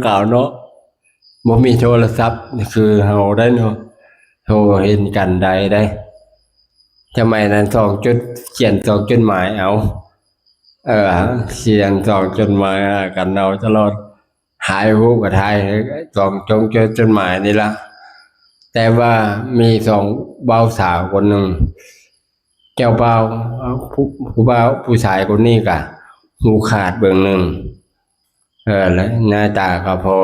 ກ່າວເນາະ ບໍ່ມີໂທລະສັບຄືເຮົາໄດ້ເນາະ ໂທເຫັນກັນໄດ້ໄດ໋. ສະໄໝນັ້ນສອງຈຸດ ຂຽນສອງຈົດໝາຍເອົາ ເອີ ຂຽນສອງຈົດໝາຍຫາກັນເອົາຕະຫຼອດ ຖ່າຍຮູບກໍຖ່າຍສອງຈົດໝາຍນີ້ລະ. ແຕ່ວ່າມີສອງ ບ່າວສາວຄົນໜຶ່ງ ເຈົ້າບ່າວ ຜູ້ ຜູ້ບ່າວ ຜູ້ຊາຍຄົນນີ້ກະຫູຂາດເບິ່ງໜຶ່ງ ເອີ ແລະ ໜ້າຕາກໍພໍ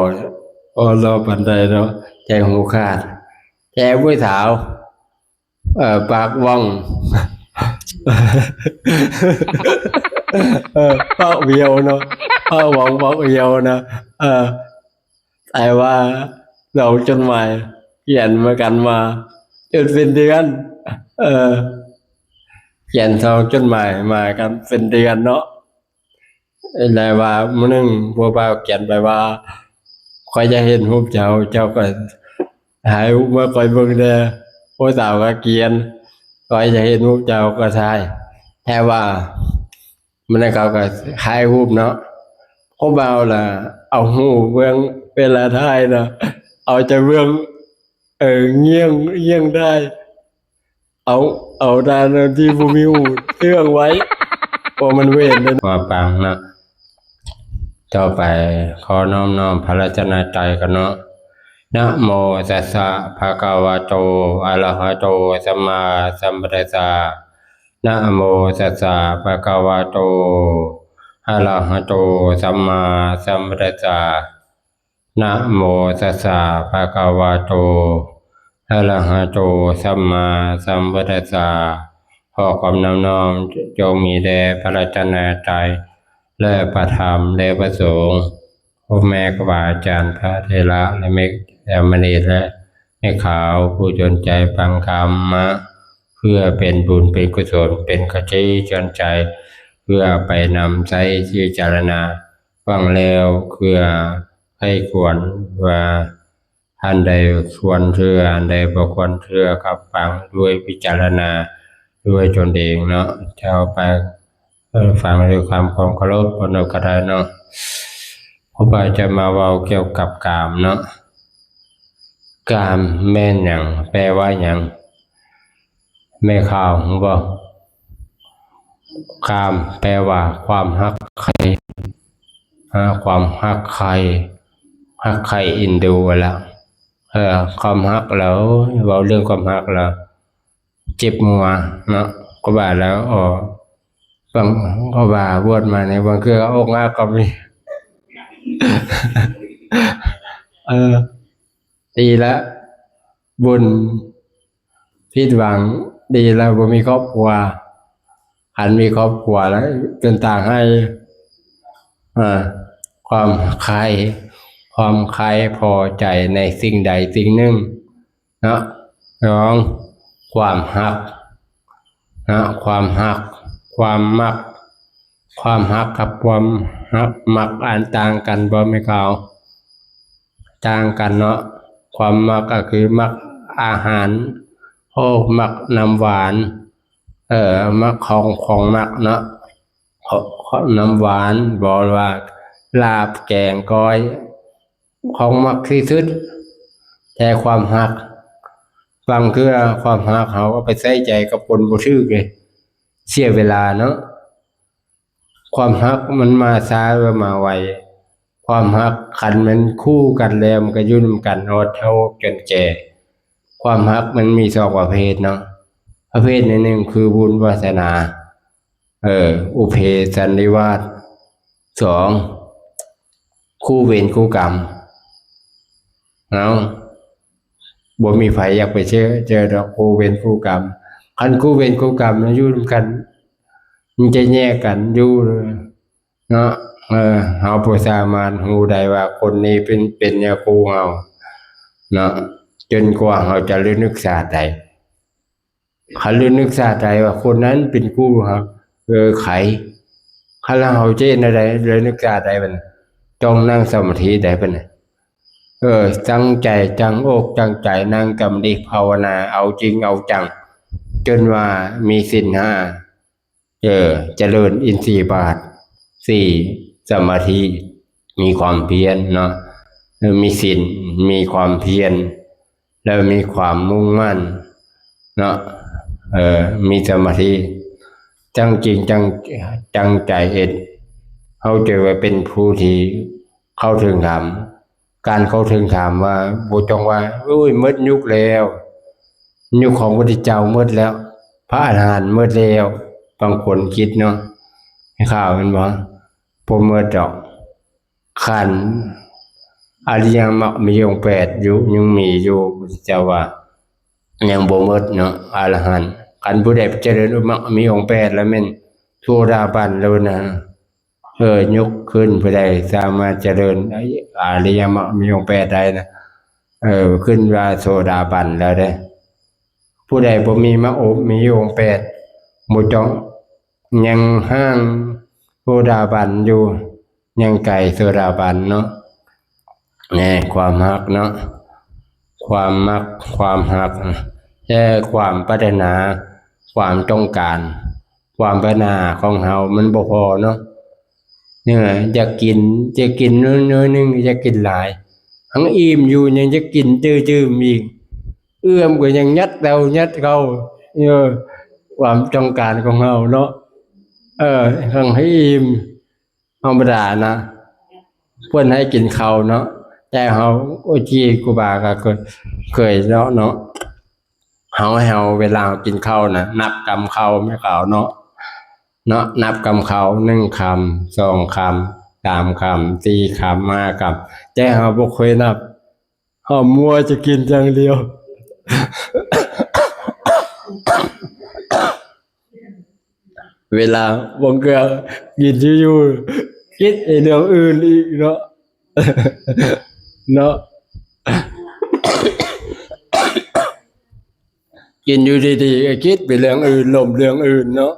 ພໍຫຼໍ່ປານໃດເນາະ ແຕ່ຫູຂາດ ແຕ່ຜູ້ສາວ ເອີ ປາກຫວ່ອງ ເອີ ປາກຫວ່ຽວເນາະ ປາກຫວ່ອງ ປາກຫວ່ຽວນະ ເອີ ແຕ່ວ່າສອງຈົດໝາຍຂຽນມາກັນມາຈົນເປັນເດືອນ ເອີ ຂຽນສອງຈົດໝາຍມາກັນເປັນເດືອນເນາະ. ແລະວ່າມື້ໜຶ່ງຜູ້ບ່າວຂຽນໄປວ່າ ຂ້ອຍຢາກເຫັນຮູບເຈົ້າ ເຈົ້າກໍຖ່າຍຮູບມາຂ້ອຍເບິ່ງແດ່. ຜູ້ສາວກໍຂຽນ ຂ້ອຍຢາກເຫັນຮູບເຈົ້າ ກໍຖ່າຍ. ແຕ່ວ່າມື້ນັ້ນເຂົາກໍຖ່າຍຮູບເນາະ ຜູ້ບ່າວລະເອົາຫູເບື້ອງ ເວລາຖ່າຍນະ ເອົາແຕ່ເບື້ອງ ເອີ ງຽງ ງຽງໄດ້ ເອົາ ເອົາດ້ານທີ່ບໍ່ມີຫູເຊື່ອງໄວ້ ເພາະມັນເວນເດ້ ວ່າປັງນະ. ຕໍ່ໄປຂໍນ້ອມ ນ້ອມພະລັດຕະນະໄຕກ່ອນເນາະ. ນະໂມຕັດສະ ພະຄະວະໂຕ ອະລະຫະໂຕ ສຳມາສຳພຸດທັດສະ. ນະໂມຕັດສະ ພະຄະວະໂຕ ອະລະຫະໂຕ ສຳມາສຳພຸດທັດສະ. ນະໂມຕັດສະ ພະຄະວະໂຕ ອະລະຫະໂຕ ສຳມາສຳພຸດທັດສະ. ຂໍຄວາມນອບນ້ອມຈົ່ງມີແດ່ພະລັດຕະນະໄຕ ແລະ ພະທຳ ແລະ ພະສົງ, ພໍ່ແມ່ຄູບາອາຈານ, ພະເຖລະ ແລະ ແມ່ ສາມະເນນ ແລະ ແມ່ຂາວ ຜູ້ສົນໃຈຟັງທຳມະ ເພື່ອເປັນບຸນເປັນກຸສົນ ເປັນຄະຕິເຕືອນໃຈ ເພື່ອໄປນຳໃຊ້ພິຈາລະນາ ຟັງແລ້ວເພື່ອໃຫ້ຄວນວ່າ ອັນໃດຄວນເຊື່ອ ອັນໃດບໍ່ຄວນເຊື່ອ ກໍຟັງດ້ວຍພິຈາລະນາດ້ວຍຕົນເອງເນາະ. ເຈົ້າໄປ ເອີ ຟັງດ້ວຍຄວາມ ຄວາມເຄົາລົບເພິ່ນກໍໄດ້ເນາະ. ເພາະວ່າຈະມາເວົ້າກ່ຽວກັບກາມເນາະ. ກາມແມ່ນຫຍັງ? ແປວ່າຫຍັງ? ແມ່ຂາວຮູ້ບໍ່? ກາມແປວ່າຄວາມຮັກໃຄ່ ອາ ຄວາມຮັກໃຄ່ ຮັກໃຄ່ເອັນດູຫັ້ນລະ. ເອີ ຄວາມຮັກລະ ໂອ້ຍ ເວົ້າເລື່ອງຄວາມຮັກລະ ເຈັບຫົວເນາະ. ກໍວ່າແລ້ວ ເອີ ບາງ ກໍວ່າບວດມານີ້ ບາງເທື່ອອອກງາກກໍມີ. ເອີ ດີລະ ບຸນ ຜິດຫວັງ ດີລະ ບໍ່ມີຄອບຄົວ. ຄັນມີຄອບຄົວແລ້ວ ເປັນຕາໃຫ້ ເອີ ຄວາມໃຄ່ ຄວາມໃຄ່ພໍໃຈໃນສິ່ງໃດສິ່ງໜຶ່ງເນາະ. ສອງ ຄວາມຮັກ ນະ ຄວາມຮັກ ຄວາມມັກ. ຄວາມຮັກກັບຄວາມຮັກ ມັກ ອັນຕ່າງກັນບໍ່ແມ່ຂາວ? ຕ່າງກັນເນາະ. ຄວາມມັກກໍຄືມັກອາຫານ ໂອ້ ມັກນ້ຳຫວານ ເອີ ມັກຂອງ ຂອງມັກເນາະ ຂອງ ຂອງນ້ຳຫວານ ບໍ່ວ່າລາບ ແກງ ກ້ອຍ ຂອງມັກທີ່ສຸດ. ແຕ່ຄວາມຮັກ ບາງເທື່ອຄວາມຮັກເຮົາເອົາໄປໃຊ້ໃຈກັບຄົນບໍ່ຖືກເດ ເສຍເວລາເນາະ. ຄວາມຮັກມັນມາຊ້າຫຼືມາໄວ? ຄວາມຮັກຄັນແມ່ນຄູ່ກັນແລ້ວ ມັນກໍຢູ່ນຳກັນຮອດເຖົ້າຈົນແກ່. ຄວາມຮັກມັນມີສອງປະເພດເນາະ. ປະເພດທີໜຶ່ງຄືບຸນວາສະໜາ ເອີ ອຸເພສັນນິວາດ. ສອງ ຄູ່ເວນຄູ່ກຳ. ເອົາ ບໍ່ມີໃຜຢາກໄປເຈີ ເຈີດອກຄູ່ເວນຄູ່ກຳ. ຄັນຄູ່ເວນຄູ່ກຳຢູ່ນຳກັນ ມັນຈະແຍກກັນຢູ່ເນາະ. ເອີ ເຮົາບໍ່ສາມາດຮູ້ໄດ້ວ່າຄົນນີ້ເປັນ ເປັນຫຍັງຄູ່ເຮົາເນາະ ຈົນກວ່າເຮົາຈະລະນຶກຊາດໄດ້. ຄັນລະນຶກຊາດໄດ້ວ່າຄົນນັ້ນເປັນຄູ່ຮັກ ເອີ ໃຜ ຄັນລະເຮົາຈະເຮັດແນວໃດລະນຶກຊາດໄດ້ບັດນີ້? ຕ້ອງນັ່ງສະມາທິໄດ້ບັດນີ້. ເອີ ຕັ້ງໃຈ ຕັ້ງອົກຕັ້ງໃຈ ນັ່ງສະມາທິພາວະນາ ເອົາຈິງເອົາຈັງ ຈົນວ່າມີສິນຫ້າ ເອີ ຈະເລີນອິນຊີບາດ ສີ່ ສະມາທິ ມີຄວາມພຽນເນາະ. ມີສິນ ມີຄວາມພຽນ ແລ້ວມີຄວາມມຸ່ງໝັ້ນເນາະ ເອີ ມີສະມາທິ ຕັ້ງຈິງຕັ້ງ ຕັ້ງໃຈເຮັດ ເຮົາຈະວ່າເປັນຜູ້ທີ່ເຂົ້າເຖິງທຳ. ການເຂົ້າເຖິງທຳວ່າ ບໍ່ຕ້ອງວ່າ ໂອ້ຍ ໝົດຍຸກແລ້ວ ຍຸກຂອງພະພຸດທະເຈົ້າໝົດແລ້ວ ພະອະລະຫັນໝົດແລ້ວ. ບາງຄົນຄິດເນາະ ໃຫ້ຂ່າວແມ່ນບໍ່? ບໍ່ໝົດດອກ. ຄັນອະລິຍະມັກມີອົງແປດຢູ່ ຍັງມີຢູ່ ພະພຸດທະເຈົ້າວ່າຍັງບໍ່ໝົດເນາະ ອະລະຫັນ. ຄັນຜູ້ໃດຈະເລີນມັກມີອົງແປດແລ້ວແມ່ນໂສດາບັນແລ້ວນະ ເອີ ຍົກຂຶ້ນ ຜູ້ໃດສາມາດຈະເລີນອະລິຍະມັກມີອົງແປດໄດ້ນະ ເອີ ຂຶ້ນວ່າໂສດາບັນແລ້ວເດ້. ຜູ້ໃດບໍ່ມີມັກອົບມີອົງແປດ ບໍ່ຕ້ອງ ຍັງຫ່າງໂສດາບັນຢູ່ ຍັງໄກໂສດາບັນເນາະ. ແນ່ ຄວາມຮັກເນາະ ຄວາມມັກ ຄວາມຮັກ ແຕ່ຄວາມປາດຖະໜາ ຄວາມຕ້ອງການ ຄວາມປາດຖະໜາຂອງເຮົາມັນບໍ່ພໍເນາະ. ເອີ ຢາກກິນ ຢາກກິນໜ້ອຍໜຶ່ງ ຢາກກິນຫຼາຍ ທັງອີ່ມຢູ່ ຍັງຢາກກິນຕື່ມອີກ ເອື້ອມກໍຍັງຍັດເຂົ້າ ຍັດເຂົ້າ ເອີ ຄວາມຕ້ອງການຂອງເຮົາເນາະ ເອີ ທັງໃຫ້ອີ່ມ ທຳມະດານະ ເພິ່ນໃຫ້ກິນເຂົ້າເນາະ ແຕ່ເຮົາ ໂອຈີ ຄູບາກໍເຄີຍເນາະ ເນາະ ເຮົາ ເຮົາ ເວລາເຮົາກິນເຂົ້ານະ ນັບກຳເຂົ້າແມ່ນເຂົາເນາະ ເນາະ ນັບກຳເຂົ້າ ໜຶ່ງຄຳ ສອງຄຳ ສາມຄຳ ສີ່ຄຳ ຫ້າຄຳ ແຕ່ເຮົາບໍ່ເຄີຍນັບ ເຮົາມົວຈະກິນຢ່າງດຽວ. ເວລາບາງເທື່ອກິນຢູ່ໆ ຄິດໃນເລື່ອງອື່ນອີກເນາະ ເນາະ ກິນຢູ່ດີໆ ກໍຄິດໄປເລື່ອງອື່ນ ລົມເລື່ອງອື່ນເນາະ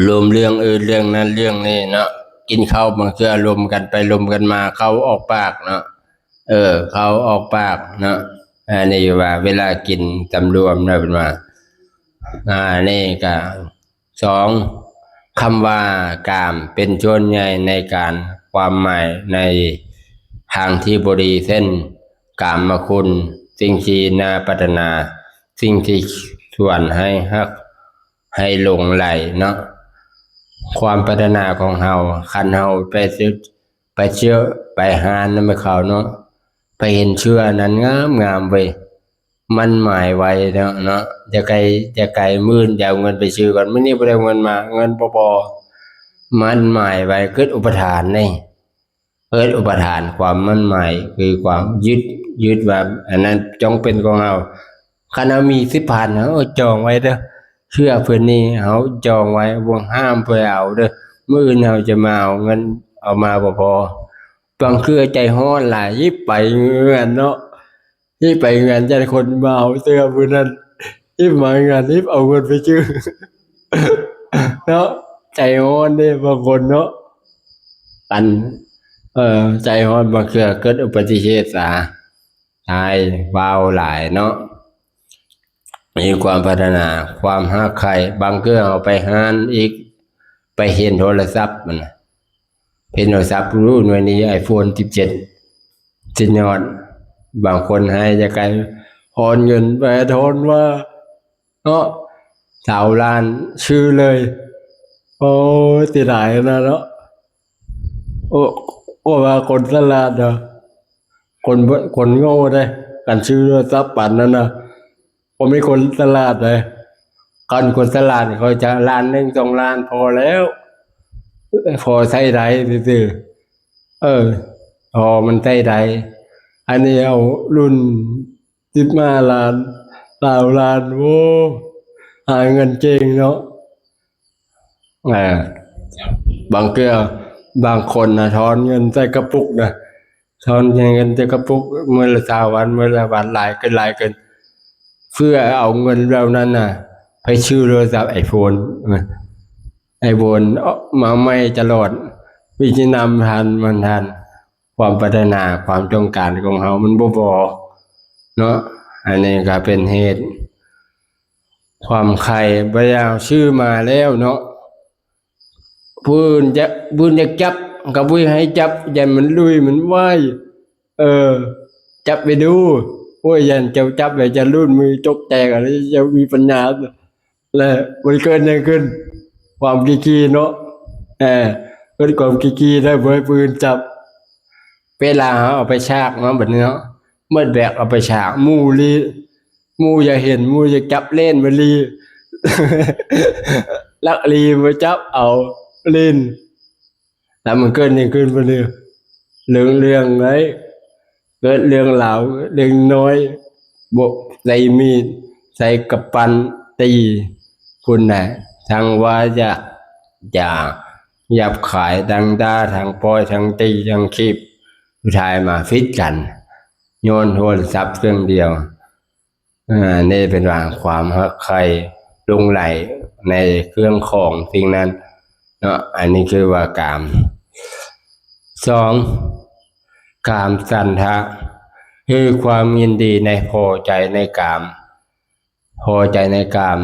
ລົມເລື່ອງອື່ນ ເລື່ອງນັ້ນເລື່ອງນີ້ເນາະ ກິນເຂົ້າບາງເທື່ອລົມກັນໄປລົມກັນມາ ເຂົ້າອອກປາກເນາະ ເອີ ເຂົ້າອອກປາກເນາະ. ອັນນີ້ວ່າເວລາກິນສຳລວມນະ ເພິ່ນວ່າ ອາ ນີ້ກະ ສອງ ຄຳວ່າກາມເປັນສ່ວນໃຫຍ່ໃນການ ຄວາມໝາຍໃນທາງທີ່ບໍ່ດີ ເຊັ່ນ ກາມມະຄຸນ ສິ່ງທີ່ໜ້າປາດຖະໜາ ສິ່ງທີ່ຊວນໃຫ້ຮັກ ໃຫ້ຫຼົງໄຫຼເນາະ. ຄວາມປາດຖະໜາຂອງເຮົາ ຄັນເຮົາໄປຊື້ ໄປຊື້ ໄປຮ້ານນຳເຂົາເນາະ ໄປເຫັນເສື້ອອັນນັ້ນງາມໆ ເວີຍ ໝັ້ນໝາຍໄວ້ເນາະ ເນາະ ຢ່າໄກ ຢ່າໄກ ມື້ອື່ນຈະເອົາເງິນໄປຊື້ກ່ອນ ມື້ນີ້ບໍ່ໄດ້ເງິນມາ ເງິນບໍ່ພໍ ໝັ້ນໝາຍໄວ້ ເກີດອຸປະທານເດ້ ເກີດອຸປະທານ ຄວາມໝັ້ນໝາຍ ຄືຄວາມຍຶດ ຍຶດວ່າອັນນັ້ນຕ້ອງເປັນຂອງເຮົາ. ຄັນເຮົາມີສິບພັນ ເຮົາຈອງໄວ້ເດີ້ ເສື້ອຜືນນີ້ເຮົາຈອງໄວ້ ບໍ່ຫ້າມຜູ້ໃດເອົາເດີ້ ມື້ອື່ນເຮົາຈະມາເອົາ ເງິນເອົາມາບໍ່ພໍ. ບາງເທື່ອໃຈຮ້ອນຫຼາຍ ຮີບໄປເຮືອນເນາະ ຮີບໄປເຮືອນ ຢ້ານຄົນມາເອົາເສື້ອມື້ນັ້ນ ຮີບມາເຮືອນ ຮີບເອົາເງິນໄປຊື້ເນາະ. ໃຈຮ້ອນເດ້ບາງຄົນເນາະ ອັນ ເອີ ໃຈຮ້ອນ ບາງເທື່ອເກີດອຸບັດຕິເຫດສາ ຕາຍ ວາວຫຼາຍເນາະ. ມີຄວາມປາດຖະໜາ ຄວາມຮັກໃຄ່ ບາງເທື່ອເຮົາໄປຮ້ານອີກ ໄປເຫັນໂທລະສັບມັນນະ ເຫັນໂທລະສັບ ໂອ້ ໜ່ວຍນີ້ ໄອໂຟນສິບເຈັດ ສຸດຍອດ. ບາງຄົນໃຫ້ຈະໄກ ຖອນເງິນໄປ ຖອນມາເນາະ ຊາວລ້ານ ຊື້ເລີຍ. ໂອ້ຍ ເສຍດາຍນະເນາະ. ໂອ້ ໂອ້ ວ່າຄົນສະຫຼາດເນາະ ຄົນ ຄົນໂງ່ເດ້ ການຊື້ໂທລະສັບປານນັ້ນນະ ບໍ່ມີຄົນສະຫຼາດເດ້. ຄັນຄົນສະຫຼາດເຂົາຈະລ້ານໜຶ່ງ ສອງລ້ານ ພໍແລ້ວ ພໍໃຊ້ໄດ້ຊື່ໆ ເອີ ພໍມັນໃຊ້ໄດ້. ອັນນີ້ເອົາລຸ້ນສິບຫ້າລ້ານ ຊາວລ້ານ ໂອ້ ຫາເງິນເກັ່ງເນາະ. ເອີ ບາງເທື່ອ ບາງຄົນນະ ຖອນເງິນໃສ່ກະປຸກນະ ຖອນເງິນໃສ່ກະປຸກ ມື້ລະຊາວບາດ ມື້ລະບາດ ຫຼາຍຂຶ້ນ ຫຼາຍຂຶ້ນ ເພື່ອເອົາເງິນເຫຼົ່ານັ້ນນະ ໄປຊື້ໂທລະສັບໄອໂຟນ ໄອໂຟນ ເອົາມາໃໝ່ຕະຫຼອດ ວິທີນຳທັນ ມັນທັນ ຄວາມປາດຖະໜາ ຄວາມຕ້ອງການຂອງເຮົາມັນບໍ່ພໍເນາະ. ອັນນີ້ກໍເປັນເຫດ ຄວາມໃຄ່ ບໍ່ຢາກຊື້ມາແລ້ວເນາະ ຜູ້ອື່ນຈະ ຜູ້ອື່ນຈະຈັບ ກໍບໍ່ໃຫ້ຈັບ ຢ້ານມັນລຸຍ ມັນວາຍ ເອີ ຈັບໄປດູ. ໂອ້ຍ ຢ້ານເຈົ້າຈັບແລ້ວຈະຫຼຸດມືຕົກແຕກ ອັນນີ້ເຈົ້າມີປັນຍາ ແລ້ວມັນເກີດຫຍັງຂຶ້ນ? ຄວາມຂີ້ຂີ້ເນາະ ເອີ ເກີດຄວາມຂີ້ຂີ້ ແລ້ວບໍ່ໃຫ້ຜູ້ອື່ນຈັບ. ເວລາເຮົາເອົາໄຟສາກມາບັດນີ້ເນາະ ໝົດແບກເອົາໄຟສາກ ໝູ່ລີ້ ໝູ່ຢາກເຫັນ ໝູ່ຢາກຈັບ ເລ່ນມາລີ້ ລັກລີ້ມາຈັບເອົາ ຫຼິ້ນ ແລ້ວມັນເກີດຫຍັງຂຶ້ນບັດນີ້? ເລື່ອງ ເລື່ອງໃດ ເກີດເລື່ອງລາວ ເລັກນ້ອຍ ບໍ່ ໃຊ້ມີດ ໃຊ້ກຳປັ້ນຕີພຸ້ນນະ ທັງວ່າຢາກ ຢາກ ຫຍາບຄາຍ ທັງດ່າ ທັງປ້ອຍ ທັງຕີ ທັງຖີບ ສຸດທ້າຍມາຜິດກັນ ຍ້ອນໂທລະສັບເຄື່ອງດຽວ. ອາ ນີ້ເປັນວ່າຄວາມຮັກໃຄ່ຫຼົງໄຫຼໃນເຄື່ອງຂອງສິ່ງນັ້ນເນາະ ອັນນີ້ຄືວ່າກາມ. ສອງ ກາມສັນທະ ຄືຄວາມຍິນດີໃນ ພໍໃຈໃນກາມ ພໍໃຈໃນກາມ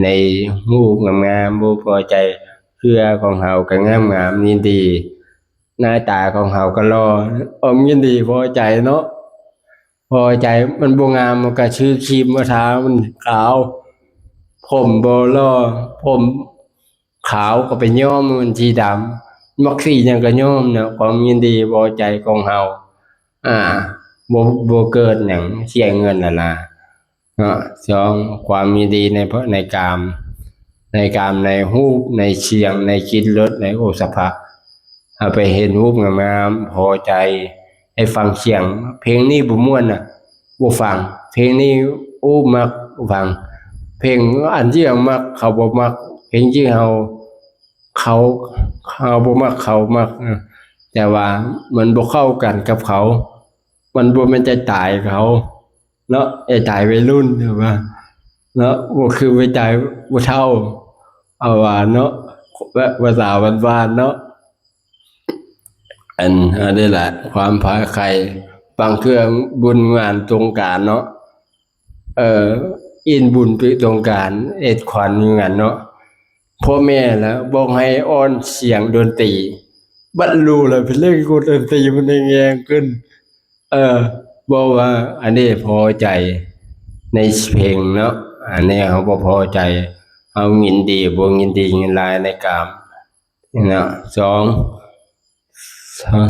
ໃນຮູບງາມໆ ຮູບພໍໃຈ ເຄື່ອຂອງເຮົາກໍງາມໆ ຍິນດີ ໜ້າຕາຂອງເຮົາກໍຫຼໍ່ ຄວາມຍິນດີພໍໃຈເນາະ ພໍໃຈ ມັນບໍ່ງາມ ມັນກໍຊື້ຄຣີມມາທາ ມັນຂາວ ຜົມບໍ່ຫຼໍ່ ຜົມຂາວກໍໄປຍ້ອມໃຫ້ມັນສີດຳ ມັກສີຫຍັງກໍຍ້ອມນະ ຄວາມຍິນດີພໍໃຈຂອງເຮົາ ອາ ບໍ່ ບໍ່ເກີດຫຍັງ ເສຍເງິນລະລາເນາະ. ສອງ ຄວາມຍິນດີໃນ ໃນກາມ ໃນກາມ ໃນຮູບ ໃນສຽງ ໃນກິ່ນລົດ ໃນໂອສະຖະ ເຮົາໄປເຫັນຮູບງາມໆ ພໍໃຈ ໄດ້ຟັງສຽງ ເພງນີ້ບໍ່ມ່ວນນະ ບໍ່ຟັງ ເພງນີ້ ໂອ້ ມັກ ບໍ່ຟັງ ເພງອັນທີ່ເຮົາມັກ ເຂົາບໍ່ມັກ ເພງທີ່ເຮົາ ເຂົາ ເຮົາບໍ່ມັກ ເຂົາມັກ ແຕ່ວ່າມັນບໍ່ເຂົ້າກັນກັບເຂົາ ມັນບໍ່ແມ່ນສະໄຕເຂົາເນາະ ສະໄຕໄວລຸ້ນ ເຂົາວ່າເນາະ ບໍ່ຄືສະໄຕຜູ້ເຖົ້າ ເອົາວ່າເນາະ ພາສາບ້ານໆເນາະ. ອັນ ອັນນີ້ລະ ຄວາມພາໄຄ ບາງເທື່ອບຸນງານສົງການເນາະ ເອີ ອິ້ນບຸນປີສົງການ ເຮັດຂວັນຢູ່ຫັ້ນເນາະ ພໍ່ແມ່ລະບອກໃຫ້ອ່ອນສຽງດົນຕີ ບັດຮູ້ລະໄປເລັ່ງກົດດົນຕີ ມັນແຮງໆຂຶ້ນ ເອີ ເວົ້າວ່າອັນນີ້ພໍໃຈໃນເພງເນາະ ອັນນີ້ເຮົາບໍ່ພໍໃຈ ເຮົາຍິນດີ ບໍ່ຍິນດີຍິນລາຍໃນກາມ ເນາະ. ສອງ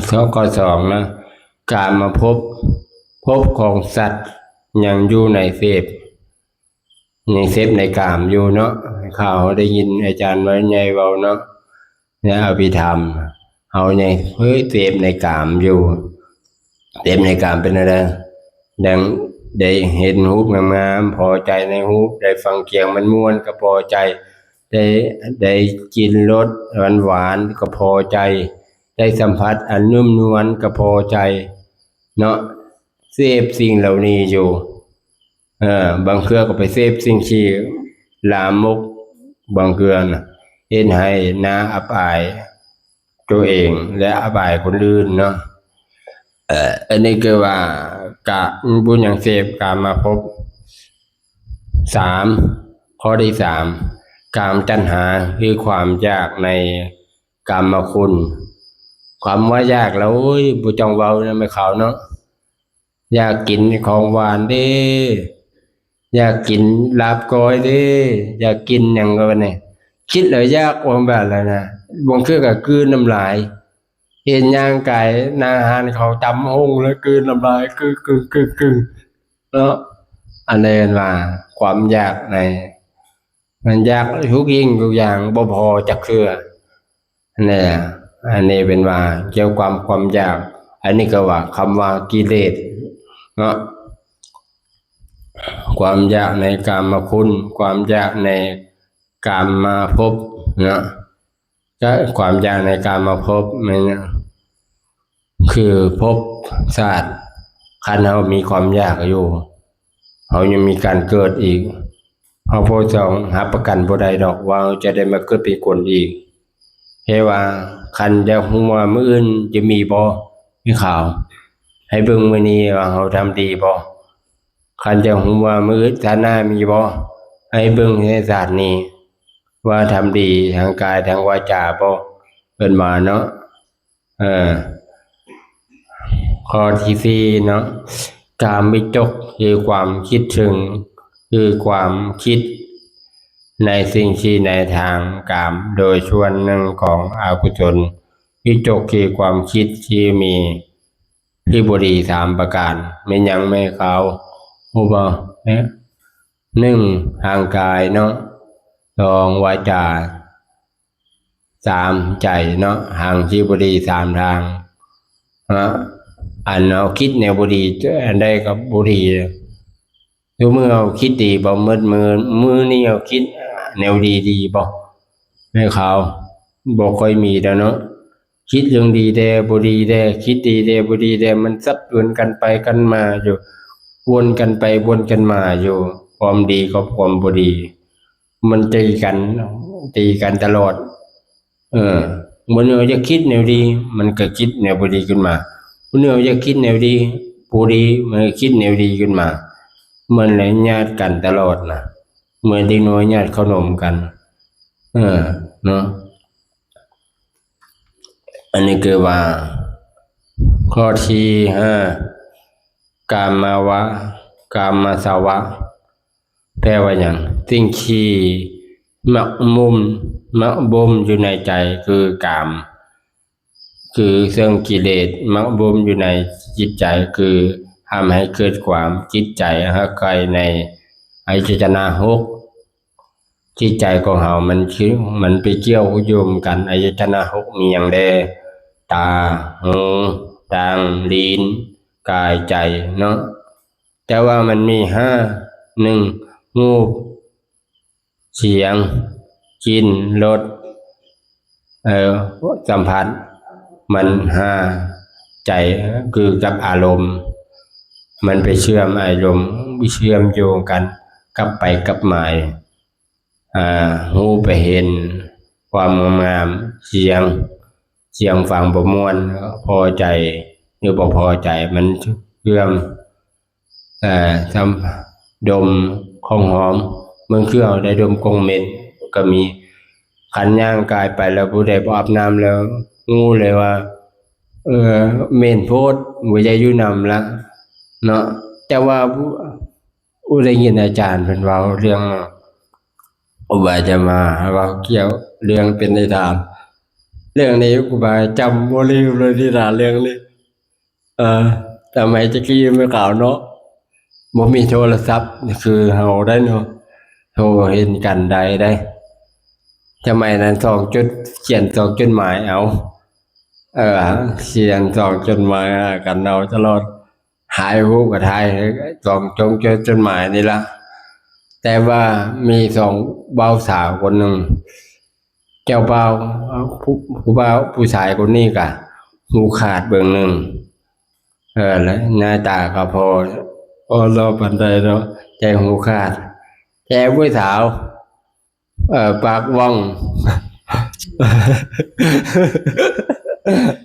ສອງ ຂໍ້ສອງນະ ກາມມະພົບ ພົບຂອງສັດຍັງຢູ່ໃນເສບ ຍັງເສບໃນກາມຢູ່ເນາະ ຂ່າວເຮົາໄດ້ຍິນອາຈານໄວໃຫຍ່ເວົ້າເນາະ ໃນອະພິທຳ ເຮົາຍັງເສບໃນກາມຢູ່ ເສບໃນກາມເປັນແນວໃດ? ດັ່ງໄດ້ເຫັນຮູບງາມໆ ພໍໃຈໃນຮູບ ໄດ້ຟັງສຽງມັນມ່ວນກໍພໍໃຈ ໄດ້ ໄດ້ກິ່ນລົດຫວານໆກໍພໍໃຈ ໄດ້ສຳຜັດອັນນຸ້ມນວນກໍພໍໃຈເນາະ ເສບສິ່ງເຫຼົ່ານີ້ຢູ່ ເອີ ບາງເທື່ອກໍໄປເສບສິ່ງທີ່ລາມົກ ບາງເທື່ອນະ ເຮັດໃຫ້ໜ້າອັບອາຍໂຕເອງ ແລະ ອັບອາຍຄົນອື່ນເນາະ ເອີ ອັນນີ້ຄືວ່າກະ ບຸນຍັງເສບກາມມະພົບ. ສາມ ຂໍ້ທີສາມ ກາມຕັນຫາ ຄືຄວາມຢາກໃນກາມມະຄຸນ ຄວາມວ່າຢາກລະ ໂອ້ຍ ບໍ່ຕ້ອງເວົ້ານະແມ່ຂາວເນາະ ຢາກກິນຂອງຫວານເດ້ ຢາກກິນລາບກ້ອຍເດ້ ຢາກກິນຫຍັງກໍວ່າແນ່ ຄິດແລ້ວຢາກ ວ່າແບບນັ້ນນະ ບາງເທື່ອກໍກືນນ້ຳລາຍ ເຫັນຍ່າງກາຍໜ້າຮ້ານເຂົາຕຳບັກຫຸ່ງແລ້ວກືນນ້ຳລາຍ ກຶກໆໆໆ ເນາະ ອັນນີ້ເອີ້ນວ່າຄວາມຢາກໃນ ມັນຢາກທຸກສິ່ງທຸກຢ່າງ ບໍ່ພໍຈັກເທື່ອ ແນ່ ອັນນີ້ເປັນວ່າກ່ຽວກັບຄວາມຢາກ ອັນນີ້ກໍວ່າຄຳວ່າກິເລດເນາະ ຄວາມຢາກໃນກາມມະຄຸນ ຄວາມຢາກໃນກາມມະພົບເນາະ ກໍຄວາມຢາກໃນກາມມະພົບແມ່ນຫຍັງ? ຄືພົບຊາດ ຄັນເຮົາມີຄວາມຢາກຢູ່ ເຮົາຍັງມີການເກີດອີກ ເຮົາບໍ່ຕ້ອງຮັບປະກັນບໍ່ໄດ້ດອກວ່າເຮົາຈະໄດ້ມາເກີດເປັນຄົນອີກ ແຕ່ວ່າຄັນຢາກຮູ້ວ່າມື້ອື່ນຈະມີບໍ່ ມີຂ່າວ ໃຫ້ເບິ່ງມື້ນີ້ວ່າເຮົາທຳດີບໍ່ ຄັນຢາກຮູ້ວ່າມື້ຊາດໜ້າມີບໍ່ ໃຫ້ເບິ່ງໃນຊາດນີ້ວ່າທຳດີທາງກາຍທາງວາຈາບໍ່ ເພິ່ນວ່າເນາະ ເອີ ຂໍ້ທີສີ່ເນາະ ກາມວິຕົກຄືຄວາມຄິດເຖິງ ຄືຄວາມຄິດໃນສິ່ງທີ່ໃນທາງກາມ ໂດຍສ່ວນໜຶ່ງຂອງອະກຸສົນ. ວິຕົກຄືຄວາມຄິດທີ່ມີທີ່ບໍ່ດີສາມປະການ. ແມ່ນຫຍັງແມ່ຂາວ ຮູ້ບໍ່? ເອີ ໜຶ່ງ ທາງກາຍເນາະ, ສອງ ວາຈາ, ສາມ ໃຈເນາະ. ທາງທີ່ບໍ່ດີສາມທາງເນາະ, ອັນເຮົາຄິດແນວບໍ່ດີ ອັນໃດກໍບໍ່ດີ. ທຸກມື້ເຮົາຄິດດີບໍ່? ໝົດມື້ ມື້ນີ້ເຮົາຄິດແນວດີດີບໍ່? ແມ່ຂາວ ບໍ່ຄ່ອຍມີແລ້ວເນາະ. ຄິດເລື່ອງດີແດ່ ບໍ່ດີແດ່ ຄິດດີແດ່ ບໍ່ດີແດ່ ມັນສັບສວນກັນໄປກັນມາຢູ່ ວົນກັນໄປວົນກັນມາຢູ່ ຄວາມດີກັບຄວາມບໍ່ດີ ມັນຕີກັນ ຕີກັນຕະຫຼອດ. ເອີ ມື້ໜຶ່ງຢາກຄິດແນວດີ ມັນກໍຄິດແນວບໍ່ດີຂຶ້ນມາ, ມື້ໜຶ່ງຢາກຄິດແນວດີ ຜູ້ດີ ມັນກໍຄິດແນວດີຂຶ້ນມາ. ມັນເລີຍຍາດກັນຕະຫຼອດນະ ເໝືອນເດັກນ້ອຍຍາດເຂົ້າໜົມກັນ ເອີ ເນາະ. ອັນນີ້ຄືວ່າ ຂໍ້ທີຫ້າ ກາມາວະ ກາມາສະວະ ແປວ່າຫຍັງ? ສິ່ງທີ່ໝະມຸມ ໝະບົມຢູ່ໃນໃຈຄືກາມ ຄືເຊິ່ງກິເລດໝະບົມຢູ່ໃນຈິດໃຈ ຄືທຳໃຫ້ເກີດຄວາມຈິດໃຈຮັກໃຄ່ໃນອາຍະຕະນະຫົກ. ຈິດໃຈຂອງເຮົາມັນຄື ມັນໄປກ່ຽວໂຍງກັນ ອາຍະຕະນະຫົກມີຫຍັງແດ່? ຕາ, ຫູ, ຕັງ, ລີ້ນ, ກາຍ, ໃຈເນາະ. ແຕ່ວ່າມັນມີຫ້າ ໜຶ່ງ ຮູບ, ສຽງ, ກິ່ນ, ລົດ, ເອີ ສຳຜັດ ມັນຫ້າ ໃຈ ຄືກັບອາລົມ ມັນໄປເຊື່ອມອາລົມ ເຊື່ອມໂຍງກັນ ກັບໄປກັບມາ ອາ ຫູໄປເຫັນຄວາມງາມ, ສຽງ ສຽງຟັງບໍ່ມ່ວນ, ພໍໃຈ ຫຼື ບໍ່ພໍໃຈ ມັນເຊື່ອມ ເອີ ສຳ ດົມຂອງຫອມ ບາງເທື່ອເຮົາໄດ້ດົມກົງເໝັນກໍມີ. ຄັນຍ່າງກາຍໄປແລ້ວ ຜູ້ໃດບໍ່ອາບນ້ຳແລ້ວ ຮູ້ເລີຍວ່າ ເອີ ເໝັນໂພດ ບໍ່ຢາກຢູ່ນຳລະເນາະ. ແຕ່ວ່າ ໂອ້ ໄດ້ຍິນອາຈານເພິ່ນເວົ້າເລື່ອງ ຄູບາອາຈານມາເວົ້າກ່ຽວເລື່ອງເປັນນິທານ ເລື່ອງນີ້ຄູບາຈຳບໍ່ລືມເລີຍ ນິທານເລື່ອງນີ້. ເອີ ສະໄໝແຕ່ກີ້ແມ່ຂາວເນາະ ບໍ່ມີໂທລະສັບຄືເຮົາໄດ໋ເນາະ ໂທເຫັນກັນໄດ້ໄດ໋. ສະໄໝນັ້ນສອງຈຸດ ຂຽນສອງຈົດໝາຍເອົາ ເອີ ຂຽນສອງຈົດໝາຍຫາກັນເອົາຕະຫຼອດ. ຖ່າຍຮູບກໍຖ່າຍສອງຈົງຈົດໝາຍນີ້ລະ. ແຕ່ວ່າມີສອງບ່າວສາວຄົນໜຶ່ງ ເຈົ້າບ່າວ ຜູ້ ຜູ້ບ່າວຜູ້ຊາຍຄົນນີ້ກະຫູຂາດເບິ່ງໜຶ່ງ ເອີ ແລະ ໜ້າຕາກໍພໍ ບໍ່ຫຼໍ່ປານໃດເນາະ ແຕ່ຫູຂາດ. ແຕ່ຜູ້ສາວ ເອີ ປາກຫວ່ອງ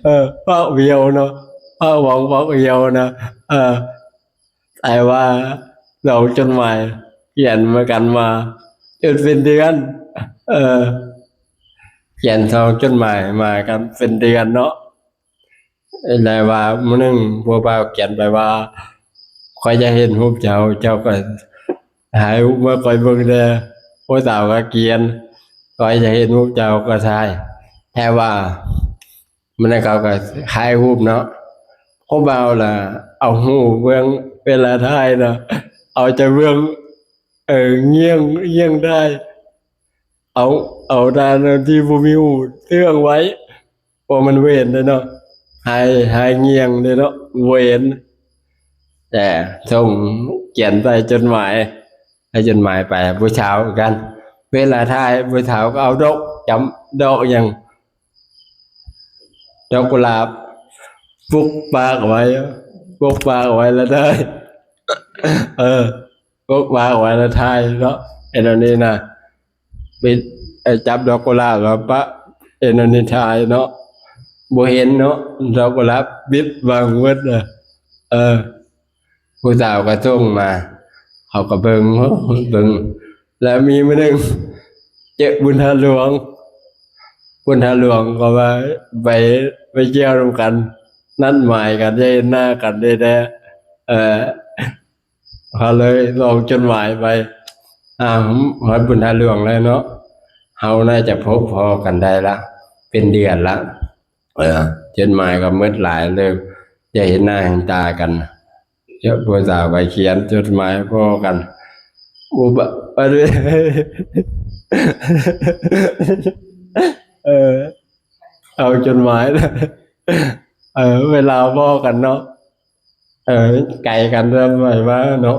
ເອີ ປາກຫວ່ຽວເນາະ ປາກຫວ່ອງ ປາກຫວ່ຽວນະ ເອີ ແຕ່ວ່າສອງຈົດໝາຍ ຂຽນມາກັນມາຈົນເປັນເດືອນ ເອີ ຂຽນສອງຈົດໝາຍມາກັນເປັນເດືອນເນາະ. ແລະວ່າມື້ໜຶ່ງຜູ້ບ່າວຂຽນໄປວ່າ ຂ້ອຍຢາກເຫັນຮູບເຈົ້າ ເຈົ້າກໍຖ່າຍຮູບມາຂ້ອຍເບິ່ງແດ່. ຜູ້ສາວກໍຂຽນ ຂ້ອຍຢາກເຫັນຮູບເຈົ້າ ກໍຖ່າຍ. ແຕ່ວ່າມື້ນັ້ນເຂົາກໍຖ່າຍຮູບເນາະ ຜູ້ບ່າວລະເອົາຫູເບື້ອງ ເວລາຖ່າຍນະ ເອົາແຕ່ເບື້ອງ ເອີ ງຽງ ງຽງຖ່າຍ ເອົາ ເອົາດ້ານທີ່ບໍ່ມີຫູເຊື່ອງໄວ້ ເພາະມັນເຫວນເດ້ເນາະ ຫາຍ ຫາຍງຽງເດ້ເນາະ ເຫວນ. ແຕ່ສົ່ງຂຽນໃສ່ຈົດໝາຍ ໃຫ້ຈົດໝາຍໄປຜູ້ສາວຄືກັນ ເວລາຖ່າຍຜູ້ສາວກໍເອົາດອກຈຳ ດອກຫຍັງ ດອກກຸຫຼາບ ປົກປາກໄວ້ ປົກປາກໄວ້ລະຖ່າຍ ເອີ ປົກປາກໄວ້ລະຖ່າຍເນາະ ເຮັດແນວນີ້ນະ. ປິດ ໄອ້ຈັບດອກກຸຫຼາບແລ້ວປະເອັນອັນນີ້ຖ່າຍເນາະ ບໍ່ເຫັນເນາະ ດອກກຸຫຼາບປິດບັງໝົດນະ. ເອີ ຜູ້ສາວກໍສົ່ງມາ ເຮົາກໍເບິ່ງ ເບິ່ງ ແລ້ວມີມື້ໜຶ່ງ ເຈີບຸນທາດຫຼວງ ໂກ ບຸນທາຫຼວງກໍວ່າໄປ ໄປທ່ຽວນຳກັນ ນັດໝາຍກັນຈະເຫັນໜ້າກັນແທ້ໆ ເອີ ເຮົາເລີຍສົ່ງຈົດໝາຍໄປ ອາ ຮອດບຸນທາຫຼວງແລ້ວເນາະ ເຮົາໜ້າຈະພົບພໍ້ກັນໄດ້ລະ ເປັນເດືອນລະ ເອີ ຈົດໝາຍກໍໝົດຫຼາຍເລີຍ ຈະເຫັນໜ້າເຫັນຕາກັນ ເຈົ້າຜູ້ສາວກໍຂຽນຈົດໝາຍພໍ້ກັນ ອຸບະ ເອີ ເອົາຈົດໝາຍ ເອີ ເວລາພໍ້ກັນເນາະ ເອີ ໄກກັນເລີ່ມໄວມາເນາະ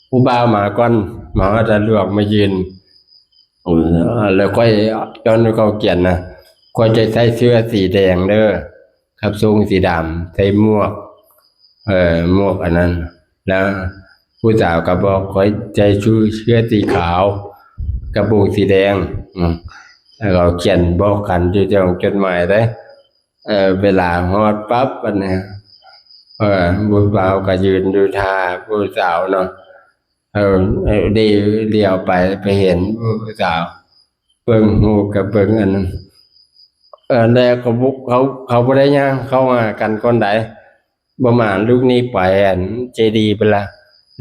ຜູ້ບ່າວມາກ່ອນ ມາຮອດທາຫຼວງມາຢືນ ເອີ ແລ້ວຂ້ອຍ ຕອນເຂົາຂຽນນະ ຂ້ອຍຈະໃສ່ເສື້ອສີແດງເດີ ກັບໂສ້ງສີດຳ ໃສ່ໝວກ ເອີ ໝວກອັນນັ້ນ ແລ້ວຜູ້ສາວກໍບອກຂ້ອຍໃສ່ຊຸດເສື້ອສີຂາວ ກະໂປງສີແດງ ອືມ ແລ້ວເຂົາຂຽນບອກກັນຢູ່ໃນຈົດໝາຍເດ້ ເອີ ເວລາຮອດປັບ ອັນນີ້ ເອີ ຜູ້ບ່າວກໍຢືນຢູ່ຖ້າຜູ້ສາວເນາະ ເອີ ເອີ ເດ ຫຼຽວໄປ ໄປເຫັນຜູ້ສາວ ເບິ່ງຮູບກັບເບິ່ງອັນນັ້ນ ເອີ ແລ້ວກໍບຸກ ເຂົາ ເຂົາບໍ່ໄດ້ຍ່າງເຂົ້າຫາກັນກ່ອນໃດ ປະມານລູກນີ້ໄປອັນເຈດີພຸ້ນລະ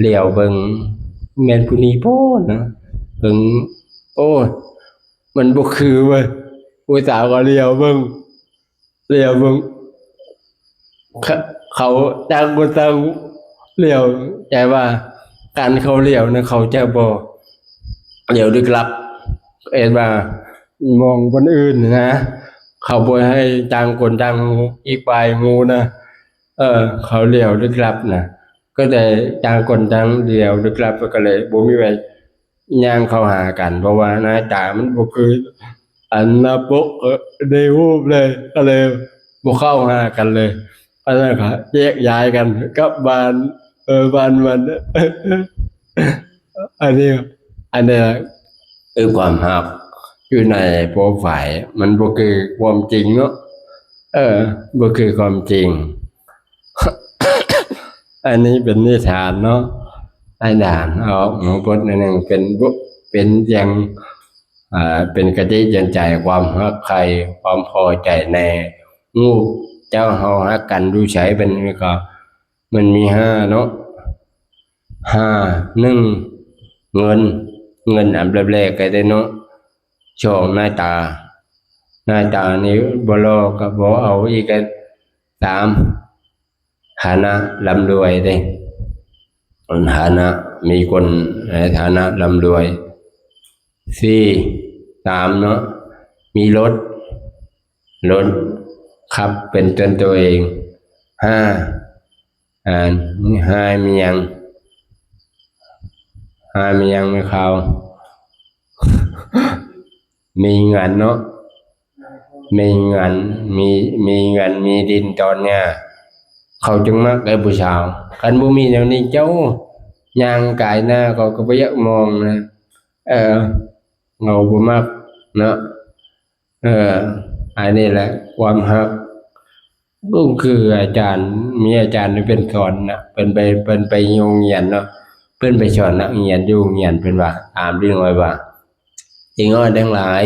ຫຼຽວເບິ່ງ ແມ່ນຜູ້ນີ້ບໍ່ນະ ເບິ່ງ ໂອ້ ມັນບໍ່ຄືເວີຍ ຜູ້ສາວກໍຫຼຽວເບິ່ງ ຫຼຽວເບິ່ງ ເຂົາ ເຂົາຕ່າງຄົນຕ່າງຫຼຽວ ແຕ່ວ່າການເຂົາຫຼຽວນະ ເຂົາຈະບໍ່ຫຼຽວລຶກລັບ ເອີ້ນວ່າມອງບ່ອນອື່ນນະ ເຂົາບໍ່ໃຫ້ຕ່າງຄົນຕ່າງຮູ້ ອີກຝ່າຍຮູ້ນະ ເອີ ເຂົາຫຼຽວລຶກລັບນະ ກໍໄດ້ຕ່າງຄົນຕ່າງຫຼຽວລຶກລັບ ກໍເລີຍບໍ່ມີໃຜ ຍ່າງເຂົ້າຫາກັນ ເພາະວ່າໜ້າຕາມັນບໍ່ຄືອັນໜ້າປົກ ເອີ ໃນຮູບເລີຍ ກໍເລີຍບໍ່ເຂົ້າຫາກັນເລີຍ ອັນນັ້ນກໍແຍກຍ້າຍກັນກັບບ້ານ ເອີ ບ້ານມັນ ອັນນີ້ ອັນນີ້ ເອີ ຄວາມຮັກຢູ່ໃນໂປຣໄຟລ໌ ມັນບໍ່ຄືຄວາມຈິງເນາະ ເອີ ບໍ່ຄືຄວາມຈິງ. ອັນນີ້ເປັນນິທານເນາະ ອາຈານເອົາມາບົດໜຶ່ງ ເປັນ ເປັນຢ່າງ ເປັນຄະຕິເຕືອນໃຈ ຄວາມຮັກໃຄ່ ຄວາມພໍໃຈໃນຮູບ ເຈົ້າເຮົາຮັກກັນຢູ່ໃສ ເປັນກໍ ມັນມີຫ້າເນາະ ຫ້າ ໜຶ່ງ ເງິນ ເງິນອັນດັບແລກກໍໄດ້ເນາະ ສອງ ໜ້າຕາ ໜ້າຕານີ້ບໍ່ຫຼໍ່ກໍບໍ່ເອົາອີກ ສາມ ຖານະລ່ຳລວຍເດ້ ຖານະ ມີຄົນໃນຖານະລ່ຳລວຍ ສີ່ ສາມ ເນາະ ມີລົດ ລົດຂັບເປັນຕົວເອງ ຫ້າ ຫ້າ ມີຫຍັງ ຫ້າ ມີຫຍັງ ມີຂ່າວ ມີເງິນເນາະ ມີເງິນ ມີ ມີເງິນ ມີດິນຕອນຫຍ້າ ເຂົາຈຶ່ງມັກໄດ້ຜູ້ສາວ ຄັນບໍ່ມີແນວນີ້ ເຈົ້າຍ່າງກາຍໜ້າ ເຂົາກໍບໍ່ຢາກມອງນະ ເອີ ເຂົາບໍ່ມັກເນາະ ເອີ ອັນນີ້ແຫຼະຄວາມຮັກ ກໍຄືອາຈານ ມີອາຈານເພິ່ນສອນນະ ເພິ່ນໄປ ເພິ່ນໄປໂຮງຮຽນເນາະ ເພິ່ນໄປສອນນັກຮຽນຢູ່ໂຮງຮຽນ ເພິ່ນວ່າ ຖາມເດັກນ້ອຍວ່າ ເດັກນ້ອຍທັງຫຼາຍ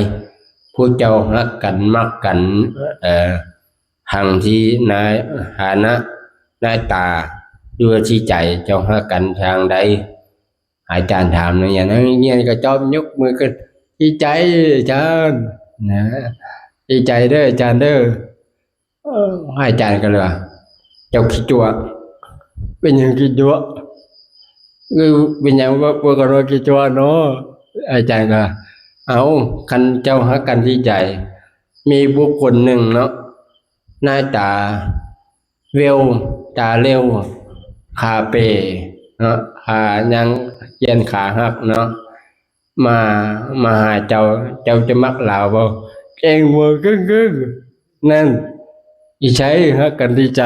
ພວກເຈົ້າຮັກກັນ ມັກກັນ ເອີ ທັງທີ່ນາຍ ຖານະ ໜ້າຕາ ຫຼືວ່າຈິດໃຈ ເຈົ້າຮັກກັນທາງໃດ? ອາຈານຖາມນັກຮຽນ ນັກຮຽນກໍຕອບຍົກມືຂຶ້ນ ຈິດໃຈອາຈານ ນະ ຈິດໃຈເດີອາຈານເດີ ເອີ ອາຈານກໍເລີຍວ່າ ເຈົ້າຂີ້ຕົວະ ເປັນຫຍັງຂີ້ຕົວະ ເປັນຫຍັງວ່າພວກເຮົາຂີ້ຕົວະເນາະ ອາຈານກໍ ເອົ້າ ຄັນເຈົ້າຮັກກັນຈິດໃຈ ມີບຸກຄົນໜຶ່ງເນາະ ໜ້າຕາ ເວວ ຕາເຫຼວ ຂາເປເນາະ ຂາຍັງ ແຂນຂາຫັກເນາະ ມາ ມາຫາເຈົ້າ ເຈົ້າຈະມັກລາວບໍ່? ເກັ່ງຫົວກຶ້ງໆ ນັ້ນ ອີໃສຮັກກັນທີ່ໃຈ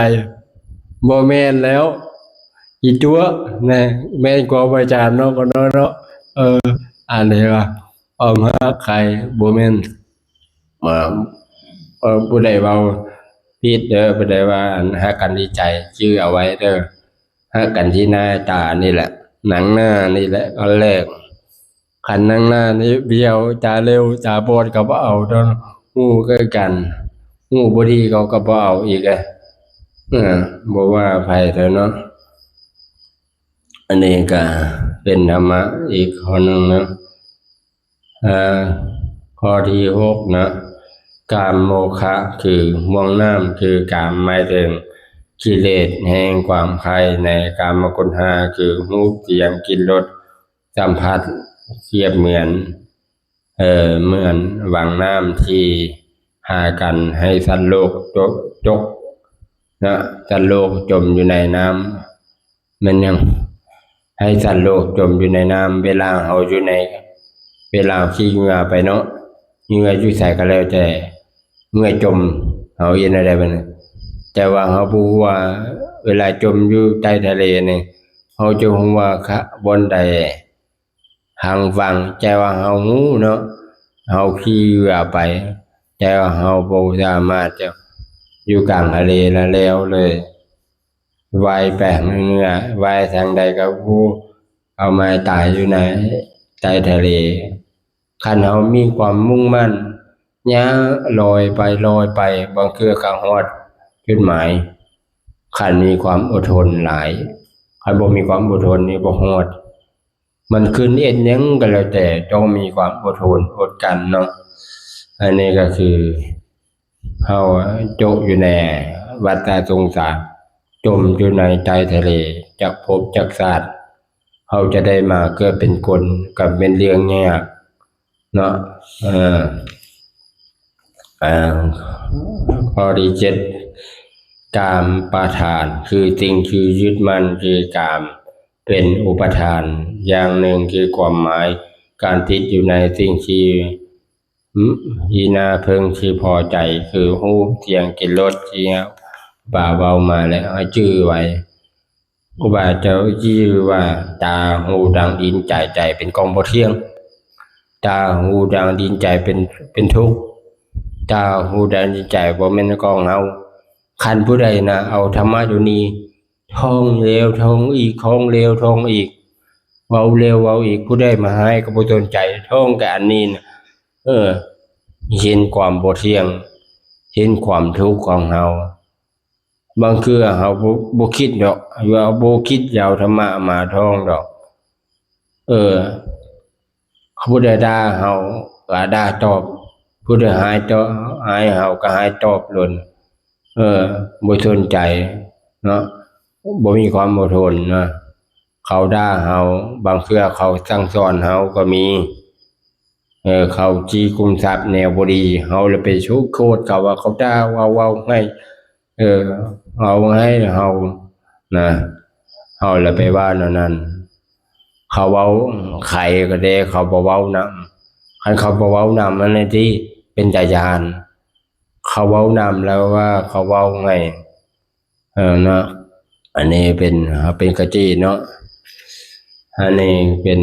ບໍ່ແມ່ນແລ້ວ ອີຕົວະ ນະ ແມ່ນຄວາມອາຈານເນາະ ກໍເນາະ ເນາະ ເອີ ອັນນີ້ວ່າ ຄວາມຮັກໃຄ່ບໍ່ແມ່ນ ເອີ ຜູ້ໃດເວົ້າຜິດເດີ ຜູ້ໃດວ່າອັນຮັກກັນທີ່ໃຈ ຈື່ເອົາໄວ້ເດີ ຮັກກັນທີ່ໜ້າຕານີ້ແຫຼະ ໜັງໜ້ານີ້ແຫຼະ ອັນແລກ ຄັນໜັງໜ້ານີ້ບຽວ ຕາເຫຼວ ຕາບອດກໍບໍ່ເອົາດອກ ຮູ້ຄືກັນ ຮູ້ບໍ່ດີເຂົາກໍບໍ່ເອົາອີກເດ້ ເອີ ບໍ່ວ່າໃຜເທື່ອເນາະ. ອັນນີ້ກໍເປັນທຳມະອີກຂໍ້ໜຶ່ງເນາະ. ເອີ ຂໍ້ທີຫົກເນາະ ກາມໂມຄະຄືຫ່ວງນ້ຳ ຄືກາມ ໝາຍເຖິງກິເລດແຫ່ງຄວາມໃຄ່ໃນກາມະຄຸນຫ້າ ຄືຮູບ ສຽງ ກິ່ນ ລົດ ສຳຜັດ ປຽບເໝືອນ ເອີ ເໝືອນວັງນ້ຳທີ່ຫາກັນ ໃຫ້ສັດໂລກຕົກ ຕົກເນາະ ສັດໂລກຈົມຢູ່ໃນນ້ຳ ແມ່ນຫຍັງ? ໃຫ້ສັດໂລກຈົມຢູ່ໃນນ້ຳ ເວລາເຮົາຢູ່ໃນ ເວລາເຮົາຂີ່ເຮືອໄປເນາະ ເຮືອຢູ່ໃສກໍແລ້ວແຕ່ ເຮືອຈົມ ເຮົາເຮັດແນວໃດບັດນີ້? ແຕ່ວ່າເຮົາບໍ່ຮູ້ວ່າ ເວລາຈົມຢູ່ໃຕ້ທະເລນີ້ ເຮົາຈະຮູ້ວ່າ ຄະ ບ່ອນໃດ ທາງຝັ່ງ ແຕ່ວ່າເຮົາຮູ້ເນາະ ເຮົາຂີ່ເຮືອໄປ ແຕ່ວ່າເຮົາບໍ່ສາມາດຈະຢູ່ກາງທະເລລະແລ້ວເລີຍ ວ່າຍໄປທາງເໜືອ ວ່າຍທາງໃດກໍຮູ້ ເຮົາມາຕາຍຢູ່ໃນໃຕ້ທະເລ. ຄັນເຮົາມີຄວາມມຸ່ງໝັ້ນ ຍ່າງລອຍໄປ ລອຍໄປ ບາງເທື່ອກໍຮອດຈຸດໝາຍ. ຄັນມີຄວາມອົດທົນຫຼາຍ ຄັນບໍ່ມີຄວາມອົດທົນນີ້ບໍ່ຮອດ. ມັນຂຶ້ນເຮັດຫຍັງກໍແລ້ວແຕ່ ຕ້ອງມີຄວາມອົດທົນອົດກັ້ນເນາະ. ອັນນີ້ກໍຄືເຮົາຕົກຢູ່ໃນວັດຕະສົງສານ ຈົມຢູ່ໃນໃຕ້ທະເລ ຈັກພົບຈັກຊາດ ເຮົາຈະໄດ້ມາເກີດເປັນຄົນ ກໍເປັນເລື່ອງຍາກເນາະ. ເອີ ເອີ ຂໍ້ທີເຈັດ ກາມປະທານ ຄືສິ່ງທີ່ຍຶດໝັ້ນ ຄືກາມ ເປັນອຸປະທານຢ່າງໜຶ່ງ ຄືຄວາມໝາຍ ການຕິດຢູ່ໃນສິ່ງທີ່ ທີ່ໜ້າເພິ່ງທີ່ພໍໃຈ ຄືຮູບ ສຽງ ກິ່ນ ລົດ ທີ່ວ່າເວົ້າມາແລ້ວ ໃຫ້ຈື່ໄວ້. ຄູບາເຈົ້າຈື່ວ່າ ຕາ ຫູ ດັງ ລິ້ນ ໃຈ ໃຈເປັນຂອງບໍ່ທ່ຽງ. ຕາ ຫູ ດັງ ລິ້ນ ໃຈເປັນ ເປັນທຸກ. ຕາ ຫູ ດັງ ລິ້ນ ໃຈບໍ່ແມ່ນຂອງເຮົາ. ຄັນຜູ້ໃດນະເອົາທຳມະໂຕນີ້ ທ່ອງແລ້ວທ່ອງອີກ ທ່ອງແລ້ວທ່ອງອີກ ເວົ້າແລ້ວເວົ້າອີກ ຜູ້ໃດມາຮ້າຍກໍບໍ່ສົນໃຈ ທ່ອງແຕ່ອັນນີ້ນະ ເອີ ເຫັນຄວາມບໍ່ທ່ຽງ ເຫັນຄວາມທຸກຂອງເຮົາ. ບາງເທື່ອເຮົາບໍ່ ບໍ່ຄິດດອກ ວ່າບໍ່ຄິດຈະເອົາທຳມະມາທ່ອງດອກ ເອີ ຜູ້ໃດດ່າເຮົາກໍດ່າຕອບ ຜູ້ໃດຮ້າຍຕອບ ຮ້າຍເຮົາກໍຮ້າຍຕອບໂລດ ເອີ ບໍ່ສົນໃຈເນາະ ບໍ່ມີຄວາມອົດທົນນະ. ເຂົາດ່າເຮົາ ບາງເທື່ອເຂົາສັ່ງສອນເຮົາກໍມີ ເອີ ເຂົາຈີ້ກຸມຊັບແນວບໍ່ດີ ເຮົາລະໄປສູ້ໂຄດເຂົາວ່າເຂົາດ່າ ເວົ້າ ເວົ້າໃຫ້ ເອີ ເວົ້າໃຫ້ເຮົານະ ເຮົາລະໄປວ່າແນວນັ້ນ. ເຂົາເວົ້າໃຄກໍແດ່ ເຂົາບໍ່ເວົ້ານຳ ຄັນເຂົາບໍ່ເວົ້ານຳຫັ້ນແຫຼະຕິເປັນຕາຢ້ານ. ເຂົາເວົ້ານຳແລ້ວວ່າເຂົາເວົ້າໃຫ້ ເອີ ເນາະ ອັນນີ້ເປັນ ເປັນຄະຕິເນາະ. ອັນນີ້ເປັນ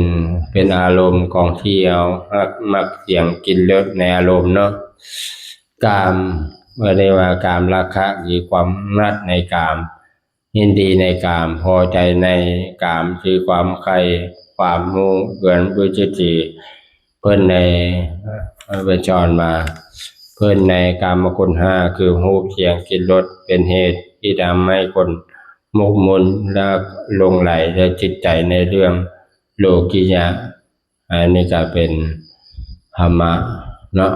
ເປັນອາລົມຂອງທີ່ເຮົາຮັກມັກ ສຽງ ກິ່ນ ລົດ ໃນອາລົມເນາະ. ກາມ ເອີ້ນໄດ້ວ່າກາມລາຄະ ຄືຄວາມກຳໜັດໃນກາມ ຍິນດີໃນກາມ ພໍໃຈໃນກາມ ຄືຄວາມໃຄ່ ຄວາມຮູ້ ເພິ່ນບໍ່ຈຸຕິ ເພິ່ນໃນ ເພິ່ນສອນວ່າ ເພິ່ນໃນກາມະຄຸນຫ້າ ຄືຮູບ ສຽງ ກິ່ນ ລົດ ເປັນເຫດທີ່ທຳໃຫ້ຄົນໝົກໝຸ່ນ ແລະ ຫຼົງໄຫຼໃນຈິດໃຈໃນເລື່ອງໂລກິຍະ. ອັນນີ້ກໍເປັນທຳມະເນາະ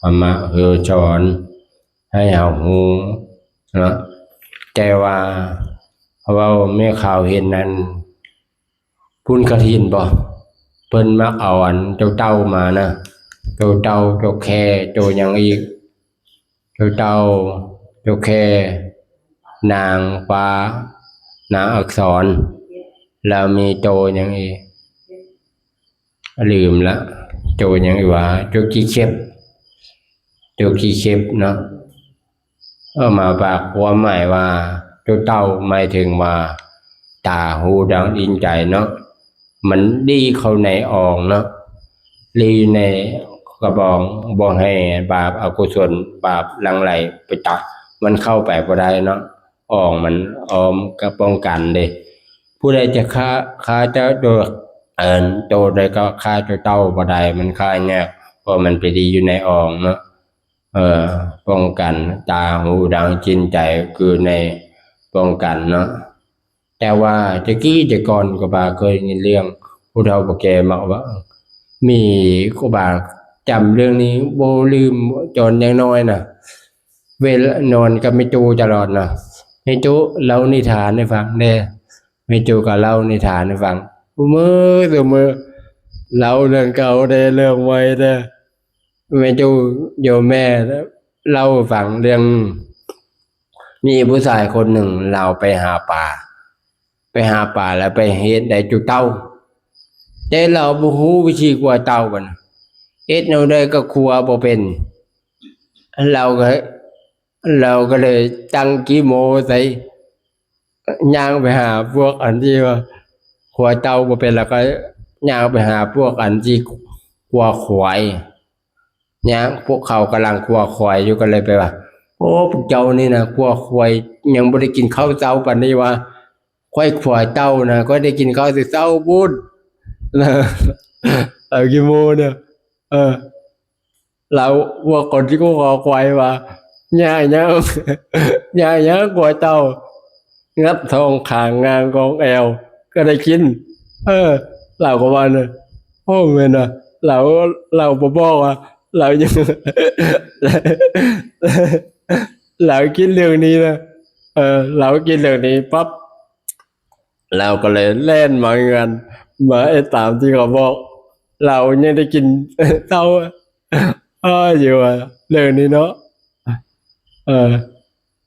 ທຳມະຄືສອນໃຫ້ເຮົາຮູ້ເນາະ. ແຕ່ວ່າເວົ້າແມ່ຂ່າວເຫັນນັ້ນ ບຸນກະຖິນບໍ ເພິ່ນມັກເອົາອັນໂຕເຕົ່າມານະ ໂຕເຕົ່າ ໂຕແຂ້ ໂຕຫຍັງອີກ ໂຕເຕົ່າ ໂຕແຂ້ ນາງຟ້າ ນາງອັກສອນ ແລ້ວມີໂຕຫຍັງອີກ ລືມລະ ໂຕຫຍັງອີກຫວາ ໂຕຂີ້ເຂັບ ໂຕຂີ້ເຂັບເນາະ. ເອົາມາປາກຄວາມໝາຍວ່າ ໂຕເຕົ່າໝາຍເຖິງວ່າ ຕາ ຫູ ດັງ ລິ້ນ ໃຈເນາະ ມັນລີ້ເຂົ້າໃນອອງເນາະ ລີ້ໃນກະບອງ ບໍ່ໃຫ້ບາບອະກຸສົນ ບາບຫຼັ່ງໄຫຼໄປຕັກ ມັນເຂົ້າໄປບໍ່ໄດ້ເນາະ ອອງມັນອ້ອມກະປ້ອງກັນເດ້. ຜູ້ໃດຈະຂ້າ ຂ້າເຈົ້າໂຕ ອັນ ໂຕໃດກໍຂ້າໂຕເຕົ່າບໍ່ໄດ້ ມັນຂ້າຍາກ ເພາະມັນໄປລີ້ຢູ່ໃນອອງເນາະ. ເອີ ປ້ອງກັນຕາຫູດັງຈິດໃຈ ຄືໃນປ້ອງກັນເນາະ. ແຕ່ວ່າແຕ່ກີ້ແຕ່ກ່ອນ ຄູບາເຄີຍໄດ້ຍິນເລື່ອງຜູ້ເຖົ້າຜູ້ແກ່ມັກເວົ້າ ມີ ຄູບາຈຳເລື່ອງນີ້ບໍ່ລືມ ຕອນຍັງນ້ອຍນະ ເວລານອນກັບແມ່ຕູ້ຕະຫຼອດນະ ແມ່ຕູ້ເລົ່ານິທານໃຫ້ຟັງແດ່. ແມ່ຕູ້ກໍເລົ່ານິທານໃຫ້ຟັງ ມື້ມື້ ເລົ່າເລື່ອງເກົ່າແດ່ ເລື່ອງໃໝ່ແດ່. ແມ່ຕູ້ໂຍມແມ່ເລົ່າໃຫ້ຟັງເລື່ອງ ມີຜູ້ຊາຍຄົນໜຶ່ງ ລາວໄປຫາປາ ໄປຫາປາແລ້ວໄປເຮັດໄດ້ຈຸເຕົ່າ ແຕ່ລາວບໍ່ຮູ້ວິທີຂົ້ວເຕົ່າ ບັດເຮັດແນວໃດກໍຂົ້ວບໍ່ເປັນ ລາວກໍ ລາວກໍເລີຍຕັ້ງກີໂມໃສ່ ຍ່າງໄປຫາພວກອັນທີ່ວ່າຂົ້ວເຕົ່າບໍ່ເປັນ ແລ້ວກໍຍ່າງໄປຫາພວກອັນທີ່ຂົ້ວຄວາຍ ຍ່າງ ພວກເຂົາກຳລັງຂົ້ວຄວາຍຢູ່ ກໍເລີຍໄປວ່າ ໂອ້ ພວກເຈົ້ານີ້ນະ ຂົ້ວຄວາຍ ຍັງບໍ່ໄດ້ກິນເຂົ້າເຊົ້າປານນີ້ຫວາ ຂ້ອຍຂົ້ວເຕົ່ານະ ຂ້ອຍໄດ້ກິນເຂົ້າແຕ່ເຊົ້າພຸ້ນ. ເອົາກີໂມເດີ ເອີ ລາວ ພວກຄົນທີ່ຂົວຄວາຍວ່າ ຍາກຫຍັງ ຍາກຫຍັງຂົ້ວເຕົ່າ ງັດທ້ອງຂ້າງງາງກອງແອວກໍໄດ້ກິນ. ເອີ ລາວກໍວ່ານະ ໂອ້ ແມ່ນນະ ລາວ ລາວບໍ່ບອກວ່າ ລາວຍັງ ລາວຄິດເລື່ອງນີ້ນະ ເອີ ລາວຄິດເລື່ອງນີ້ປັບ ລາວກໍເລີຍແລ່ນມາເຮືອນ ມາເຮັດຕາມທີ່ເຂົາບອກ ລາວຍັງໄດ້ກິນເຕົ້າ. ອ້າ ຢູ່ວ່າເລື່ອງນີ້ເນາະ ເອີ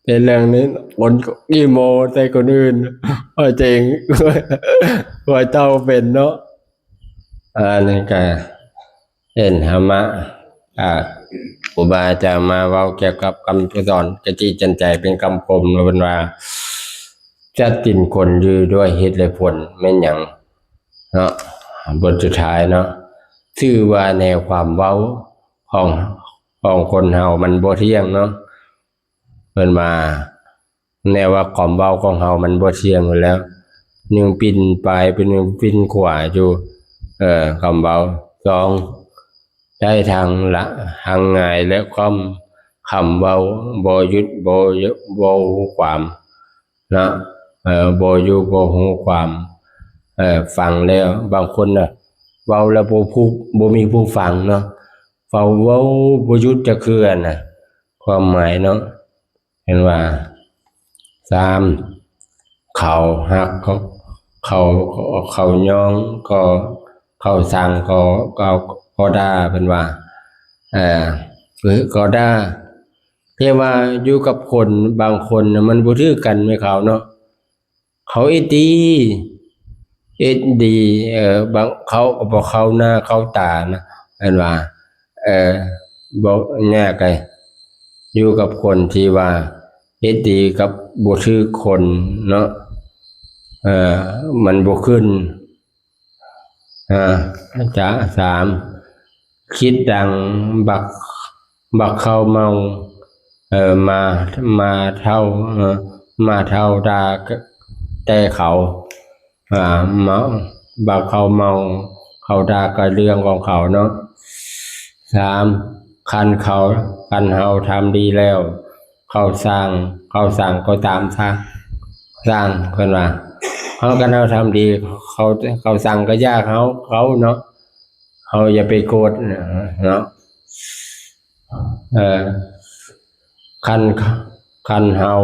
ເປັນເລື່ອງນີ້ ຄົນອີໂມໃສ່ຄົນອື່ນ ເອີ ເຈັງ ວ່າເຈົ້າເປັນເນາະ. ອັນນີ້ກະເປັນທຳມະ ອ່າ ຄູບາອາຈານມາເວົ້າກ່ຽວກັບຄຳສອນກະຈິດຈັນໃຈ ເປັນຄຳຄົມເນາະ ເພິ່ນວ່າ ສັດຕິນຄົນຢູ່ດ້ວຍເຫດແລະຜົນ ແມ່ນຫຍັງເນາະ? ບົດສຸດທ້າຍເນາະ ຊື່ວ່າແນວຄວາມເວົ້າຂອງ ຂອງຄົນເຮົາມັນບໍ່ທ່ຽງເນາະ. ເພິ່ນວ່າ ແນວວ່າຄວາມເວົ້າຂອງເຮົາມັນບໍ່ທ່ຽງຢູ່ແລ້ວ ໜຶ່ງປິ່ນໄປ ເປັນໜຶ່ງປິ່ນຂວາຢູ່ ເອີ ຄຳເວົ້າ. ສອງ ໃຊ້ທັງລະ ທັງງ່າຍ ແລະ ຄວາມ ຄຳເວົ້າບໍ່ຢຸດ ບໍ່ ບໍ່ຮູ້ຄວາມເນາະ ເອີ ບໍ່ຢູ່ບໍ່ຮູ້ຄວາມ. ເອີ ຟັງແລ້ວ ບາງຄົນນະ ເວົ້າແລ້ວບໍ່ຜູ້ ບໍ່ມີຜູ້ຟັງເນາະ ເວົ້າ ເວົ້າບໍ່ຢຸດຈັກເທື່ອນະ ຄວາມໝາຍເນາະ. ເຫັນວ່າ ສາມ ເຂົາຮັກ ເຂົາ ເຂົາ ເຂົາຍ້ອງ ກໍເຂົາຊັງ ກໍ ກໍ ກໍດ່າ ເພິ່ນວ່າ ເອີ ກໍດ່າ. ແຕ່ວ່າຢູ່ກັບຄົນບາງຄົນນະ ມັນບໍ່ຖືກກັນແມ່ເຂົາເນາະ ເຂົາເຮັດດີ ເຮັດດີ ເອີ ບາງ ເຂົາກໍບໍ່ເຂົ້າໜ້າເຂົ້າຕານະ ເພິ່ນວ່າ ເອີ ບໍ່ຍາກໄດ ຢູ່ກັບຄົນທີ່ວ່າເຮັດດີກັບບໍ່ຖືກຄົນເນາະ ເອີ ມັນບໍ່ຂຶ້ນ. ອາ ຈະ ສາມ ຄິດດັງບັກ ບັກເຂົ້າເມົາ ເອີ ໝາ ໝາເຖົ້າ ເອີ ໝາເຖົ້າດ່າແຕ່ເຂົາ ອາ ເມົາ ບັກເຂົ້າເມົາ ເຂົາດ່າກໍເລື່ອງຂອງເຂົາເນາະ. ສາມ ຄັນເຂົາ ຄັນເຮົາທຳດີແລ້ວ ເຂົາສ້າງ ເຂົາສ້າງກໍຕາມສ້າງ ສ້າງ ເພິ່ນວ່າ ເຮົາ ຄັນເຮົາທຳດີ ເຂົາ ເຂົາສ້າງກໍຢ່າເຮົາ ເຂົາເນາະ ເຮົາຢ່າໄປໂກດເນາະ. ເອີ ຄັນ ຄັນເຮົາ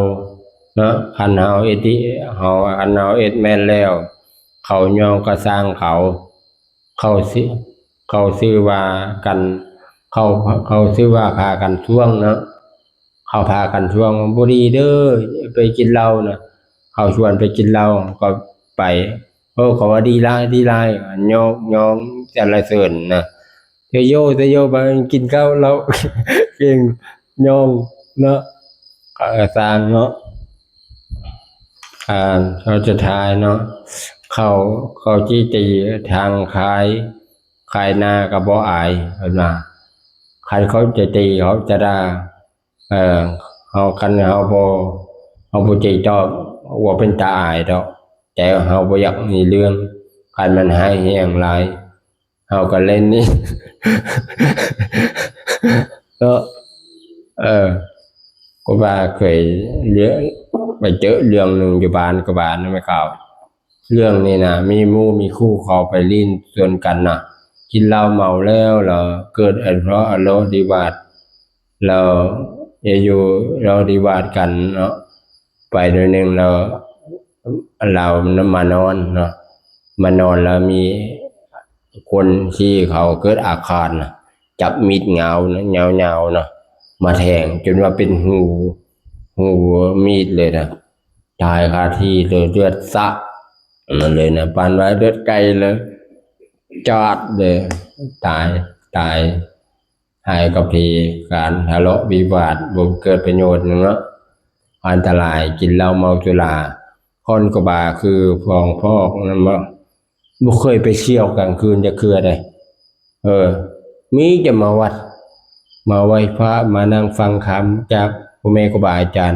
ເນາະ ຄັນເຮົາເຮັດດີ ເຮົາ ຄັນເຮົາເຮັດແມ່ນແລ້ວ ເຂົາຍ້ອງກໍຊ່າງເຂົາ ເຂົາຊື່ ເຂົາຊື່ວ່າກັນ ເຂົາ ເຂົາຊື່ວ່າພາກັນທວງເນາະ ເຂົາພາກັນທວງ ບໍ່ດີເດີ ໄປກິນເຫຼົ້ານະ ເຂົາຊວນໄປກິນເຫຼົ້າ ກໍໄປ ໂອ້ ເຂົາວ່າດີຫຼາຍ ດີຫຼາຍ ຍົກຍ້ອງສັນລະເສີນນະ ເຊໂຍ ເຊໂຍ ໄປກິນເຫຼົ້າ ເຫຼົ້າເກັ່ງຍ້ອງເນາະ ເອີ ສ້າງເນາະ. ອ່າ ເຂົາຈະທາຍເນາະ ເຂົາ ເຂົາຊິຕີທາງຂາຍ ຂາຍໜ້າກໍບໍ່ອາຍ ເພິ່ນວ່າ ຄັນເຂົາຈະຕີ ເຂົາຈະດ່າ ເອີ ເຮົາ ຄັນເຮົາບໍ່ ເຮົາບໍ່ຕິຕອບ ບໍ່ເປັນຕາອາຍດອກ ແຕ່ເຮົາບໍ່ຢາກມີເລື່ອງ ຄັນມັນຮ້າຍແຮງຫຼາຍ ເຮົາກໍເຫຼັ້ນນີ້ເນາະ. ເອີ ກໍວ່າເຄີຍເລື່ອງ ໄປເຈີເລື່ອງໜຶ່ງຢູ່ບ້ານກໍວ່ານະແມ່ເຖົ້າ. ເລື່ອງນີ້ນະ ມີໝູ່ມີຄູ່ເຂົາໄປຫຼິ້ນສວນກັນນະ, ກິນເຫຼົ້າເມົາແລ້ວ ແລ້ວເກີດອາລະ ອາລະວິວາດ ແລ້ວຢູ່ ອາລະວິວາດກັນເນາະ. ໄປໜ້ອຍໜຶ່ງແລ້ວ ລາວນຳມານອນເນາະ, ມານອນແລ້ວມີຄົນທີ່ເຂົາເກີດອາຄານນະ ຈັບມີດຍາວນະ ຍາວໆນະ ມາແທງຈົນວ່າເປັນຮູ ຮູມີດເລີຍນະ, ຕາຍຄາທີ່ເລີຍ ເລືອດສາດນັ້ນເລີຍນະ, ປານວ່າເລືອດໄກ່ເລີຍ ຈາດເລີຍ ຕາຍ ຕາຍ. ຫາຍກັບທີ່ການທະເລາະວິວາດບໍ່ເກີດປະໂຫຍດຫຍັງເນາະ, ອັນຕະລາຍ ກິນເຫຼົ້າເມົາສຸລາ. ຄອນກະບາຄືພອງພອກນັ້ນບໍ່ ບໍ່ເຄີຍໄປທ່ຽວກາງຄືນຈັກເທື່ອເດ້. ເອີ ມີແຕ່ມາວັດ ມາໄຫວ້ພະ ມານັ່ງຟັງທຳຈາກພໍ່ແມ່ຄູບາອາຈານ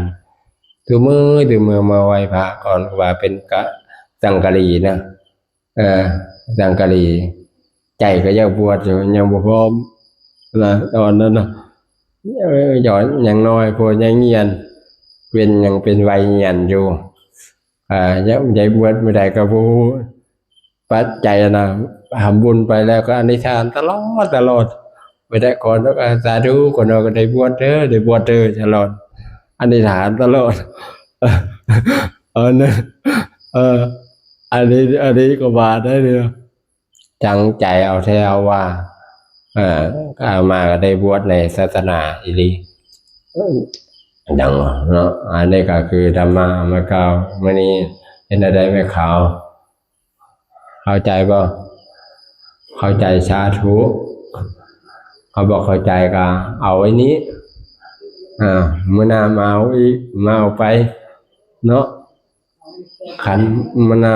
ທຸກມື້ ທຸກມື້ມາໄຫວ້ພະ. ຄອນກະບາເປັນກະສັງກະລີນະ ເອີ ສັງກະລີ ໃຈກໍຢາກບວດຢູ່ ຍັງບໍ່ພ້ອມນະ ຕອນນັ້ນນະ. ເອີ ຍ້ອນຍັງນ້ອຍ ພວກຍັງຮຽນ ເປັນ ຍັງເປັນໄວຮຽນຢູ່ ອ່າ ຢາກ ຢາກບວດມື້ໃດກໍບໍ່ຮູ້ ປັດໄຈນະ ທຳບຸນໄປແລ້ວກໍອະທິຖານຕະຫຼອດ ຕະຫຼອດ ໄປແຕ່ກ່ອນ ກໍສາທຸ ກ່ອນນອນກໍໄດ້ບວດເດີ ໄດ້ບວດເດີ ຕະຫຼອດ ອະທິຖານຕະຫຼອດ. ເອີ ເອີ ອັນນີ້ ອັນນີ້ກໍວ່າໄດ້ເດີ ຕັ້ງໃຈເອົາແທ້ເອົາວ່າ ເອີ ອາດຕະມາກໍໄດ້ບວດໃນສາສະໜາອີ່ຫຼີ ເອີ ຈັ່ງເນາະ. ອັນນີ້ກໍຄືທຳມະມາກ່າວມື້ນີ້ ເປັນແນວໃດແມ່ເຖົ້າ ເຂົ້າໃຈບໍ່? ເຂົ້າໃຈ ສາທຸ, ເຂົາບໍ່ເຂົ້າໃຈກໍເອົາໄວ້ນີ້ ອ່າ ມື້ໜ້າມາເອົາອີກ ມາເອົາໄປເນາະ ຄັນມື້ໜ້າ